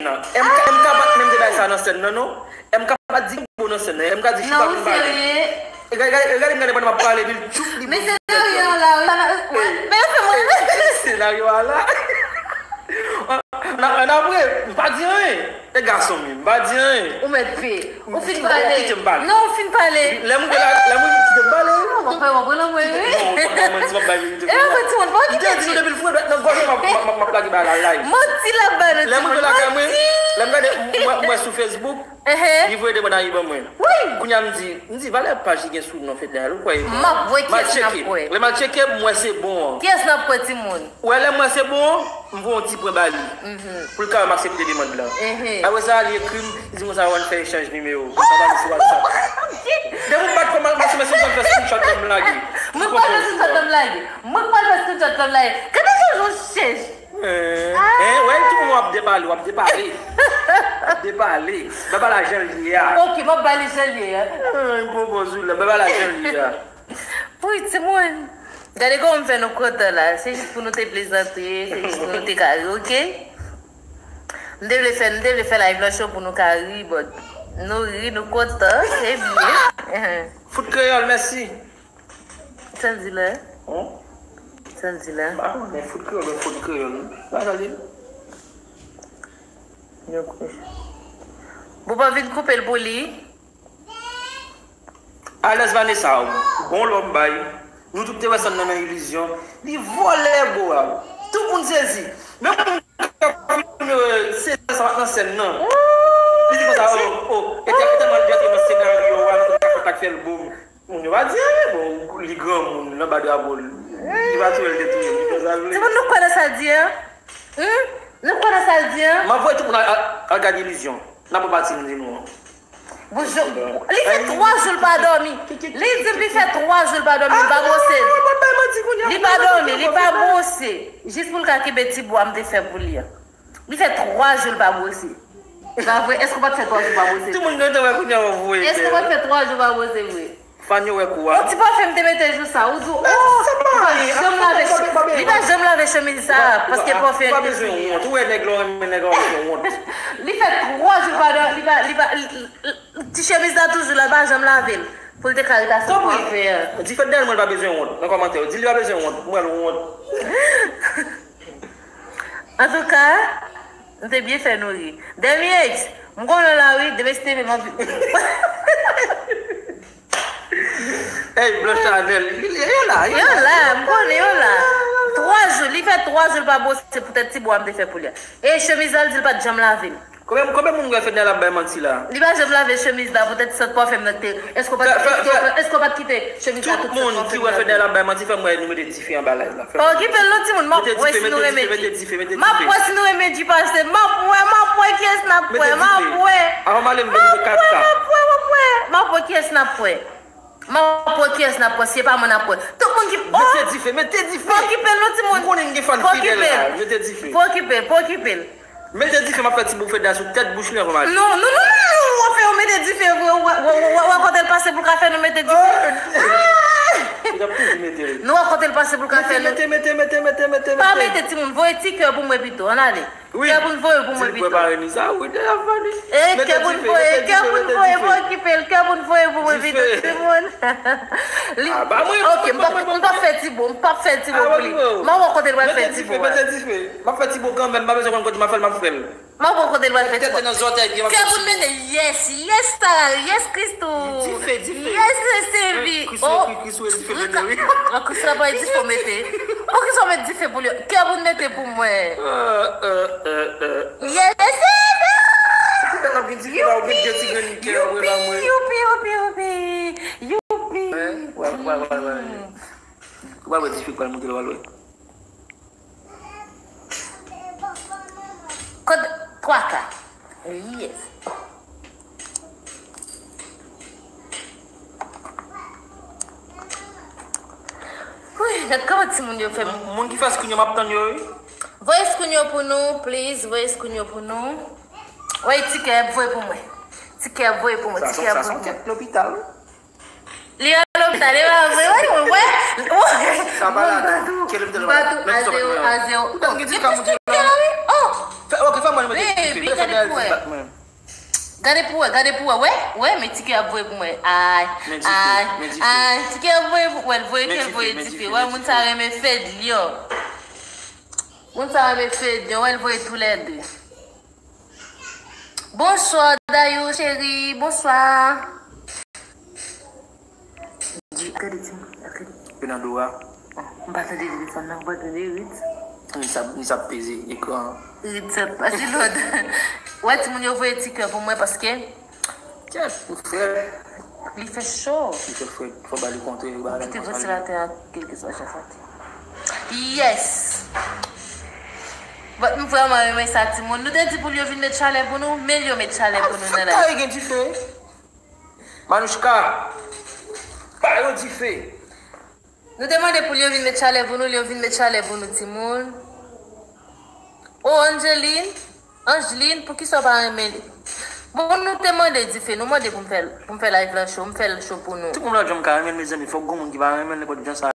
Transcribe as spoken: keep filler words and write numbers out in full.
nan. M K, M K pa t menm te bay sa nan sèn nan, non. M K pa t di bon nan sèn nan. M K di chita pou n pale. Non, ou serye? E gade, gade, gade, gade pandan m ap pale, epi l tchoup li. Men senaryo an la, wi. Men yo fè mwen. Senaryo a la. An, an, an apre, m pa di anyen. E gason m ye, m pa di anyen. Ou mèt pe. Ou fin pale. Kite m pale. Non, ou fin pale. Lè m rive la, lè m rive, kite m pale. Mwen pa wè mwen, wi. Non, mwen pa manti, m ap bay verite. E mwen ti moun, bon, kite di. M te di nou depi l fre dwèt nan gòj mwen, m ap, m ap, m ap lage bagay la live. Manti l ap bay nou. Lè m rive lakay mwen, lè m gade, m wè, m wè sou Facebook, li voye demann a li ban mwen. Wi. Kounye a m di, m di, valè paj li gen sou non Fednal, ou kwè e bon? M ap wè kiyès n ap wè. Lè m al tcheke, m wè se bon an. Kiyès n ap wè, timoun? Ou wè, lè m wè se bon an, m voye yon ti pwen ba li. Pou l ka wè m aksepte demann lan. Apre sa, li ekri m, li di konsa, w ann fè echanj nimewo. Sa ba li sou WhatsApp. Depi m bat kò m al mache, men si m konn fè screenshot ban m lage. Mwen k pral fè screenshot ban m lage. Mwen k pral fè screenshot ban m lage. Gade jan w chèch. Eh, eh, wè, tout moun w ap depale, w ap depale. W ap depale. Baba la jan l ye a. Ok, m ap ba li jan l ye a. Eh, m pran pòz ou la, baba la jan l ye a. Wi, timoun. Gade kòman m fè nou kontan la. Se jis pou nou te plezante, se jis pou nou te ka ri, ok? M te vle fè, m te vle fè live lan cho pou nou ka ri, but nou ri, nou kontan, se byen. Fout kreyòl, mèsi. Sa l di la? Hum? Sa l di la? M pa konnen, fout kreyòl, men fout kreyòl. Pa tande. Bon, pa vin koupe l pou li. Alèz Vanessa, bon lòm bay. Nou tout te wè sèn nan nan ilizyon. Li vòlè bo a. Tout moun sezi. Menm moun k ap filme, euh, sezi sa nan sèn nan. Li di konsa, oh, oh, e tè-, e tèlman li antre nan senaryo a, li ka fè tak fè l bo. Moun yo pa di anyen, bon, li granmoun, l anba drapo l. Li pa touye l, te touye l, li fè sa l vle. Timoun, nou kwè nan sa l di an? Hum? Nou kwè nan sa l di an? M ap voye tout moun al, al, al gade ilizyon. N ap wè pati m di nou an. Bonjou. Li fè twa jou l pa dòmi. Li di m li fè twa jou l pa dòmi, li pa bwose. Li pa dòmi, li pa bwose. Jis pou l ka kenbe ti bwa m te fè pou li an. Li fè twa jou l pa bwose. E pa vre? Èske w pa t fè twa jou pa bwose? Tout moun gentan wè kounye a w ap voye. Èske w pa t fè twa jou pa bwose vre? Fann yo wè kou a. Yon ti pafè m te mete jou sa, ou di, oh, li pa janm lave, li pa janm lave chemiz sa, paske pafè. Ou pa bezwen wont. Ou wè nèg la, ou renmen nèg la, ou pa bezwen wont. Li fè twa jou pa dòmi, li pa, li pa, l-, l-, l-, ti chemiz la toujou la, li pa janm lave l. Pou l te ka ret asou pafè a. Di fèt dèyè mwen, li pa bezwen wont. Nan kòmantè yo, di li pa bezwen wont. Mwen, l wont. Antouka, nou te byen fè nou ri. Dèmyens, m konnen w la wi, demen si te vle m anvi. Hey, Blanche Chanel, yo la, yo la, m konnen yo la. Twa jou, li fè twa jou l pa bwose poutèt ti bwa m te fè pou li a. E chemiz la, l di l pa t janm lave l. Konbyen, konbyen moun wè Fednel ap bay manti la? Li pa janm lave chemiz la, poutèt sant pafè m nan te. Èske w pa t, èske w pa t kite chemiz la tout sant pafè m nan te? Tout moun ki wè Fednel ap bay manti, fè m wè nou mete dife anba live la. Pa okipe l non, timoun, m ap wè si nou renmen di. M ap wè si nou renmen di pase. M ap wè, m ap wè kiyès n ap wè, m ap wè. Avan m ale, m vin pou kat sa. M ap wè, m ap wè, m ap wè kiyès n ap wè. M ap wè kiyès n ap wè, si e pa mwen n ap wè. Tout moun ki, oh! Mete dife, mete dife. Pa okipe l non, timoun. M konnen gen fan fidèl la. Mete dife. Pa okipe l, pa okipe l. Mete dife, m ap fè ti boufeda sou tèt bouch li anvan m ale. Non, non, non, non, non, w ap fè yo mete dife vre, w wè, w wè, w wè, w wè kote l pase pou l ka fè nou mete dife. Li t ap toujou mete l. Nou wè kote l pase pou l ka fè nou. Mete, mete, mete, mete, mete, mete. Pa mete, timoun, voye ti kè pou mwen pito, ann ale. Wi. Kè pou n voye pou mwen pito. Di l prepare nou sa, wi, de la fè li. E, kè pou n voye, kè pou n voye, pa okipe l, kè pou n voye pou mwen pito, timoun. Li, ah, ba mwen, ok, m p ap, m p ap fè ti bo, m p ap fè ti bo pou li. M ap wè kote l pral fè ti bo a. Mete dife, mete dife. M ap fè ti bo kanmenm, m pa bezwen konn kote m ap fè l, m ap fè l. M ap wè kote l pral fè ti bo. Kè pou n mete, yes, yes, Sarah, yes, Christoo. Dife, dife. Yes, Sylvie. Oh, Christoo, Christoo, dife mete, wi. Christoo pa dife mete. Pou ki sa w met dife pou li? Kè pou n mete pou mwen. Yes, Sylvie. Youpi, youpi, youpi, youpi, youpi. Youpi. Wè, wè, wè, wè. Ou pa wè dife k pral monte la, w al wè. Kot twa ka? Yes. Wi, gad kòman timoun yo fè m. Moun ki fè screen yo, m ap tann yo, wi. Voye screen yo pou nou, please. Voye screen yo pou nou. Voye ti kè, voye pou mwen. Ti kè, voye pou mwen. Ti kè, voye pou mwen. Sa se yon kèt lopital. Li al lopital, e pa vre, wi, wi, wi. Sa pa la, kè lopital. M pa tou a zewo, a zewo. Ou tann ki di ka monte la. Oh! Fè, ok, fè mwen. Baby, gade pou wè. Gade pou wè, gade pou wè. Wè, wè, men ti kè ap voye pou mwen. Ay, ay, ay, ti kè ap voye pou wè, l voye kè l voye dife. Wè, moun sa renmen fed lyon. Moun sa renmen fed lyon, wè, l voye tou lè de. Bonswa, Dayou, cheri, bonswa. Di, gade ti moun, gade. Fernando a. M pa tande telefòn nan, m pa tande rit. Ni sa, ni sa peze ekran. Rit sa pase lòd. Wè, timoun yo voye ti kè pou mwen paske. Kèt, ou frè. Li fè cho. Li fè frè. Fò ba li kontre, ba li kontre. Kite vantilatè a, kèlkeswa jan sa te. Yes! But m vrèman renmen sa, timoun. Nou te di pou l yo vin met chalè pou nou, men l yo met chalè pou nou nan la. Kay gen dife. Manouchka, ba yo dife. Nou te mande pou l yo vin met chalè pou nou, l yo vin met chalè pou nou, timoun. Oh, Angeline, Angeline, poukisa w pa renmen li? Bon, nou te mande dife, nou mande pou m fè, pou m fè live lan cho, m fè l cho pou nou. Tout moun la janm ka renmen l, mezanmi, fòk gon moun ki pa renmen l, nenpòt jan sa.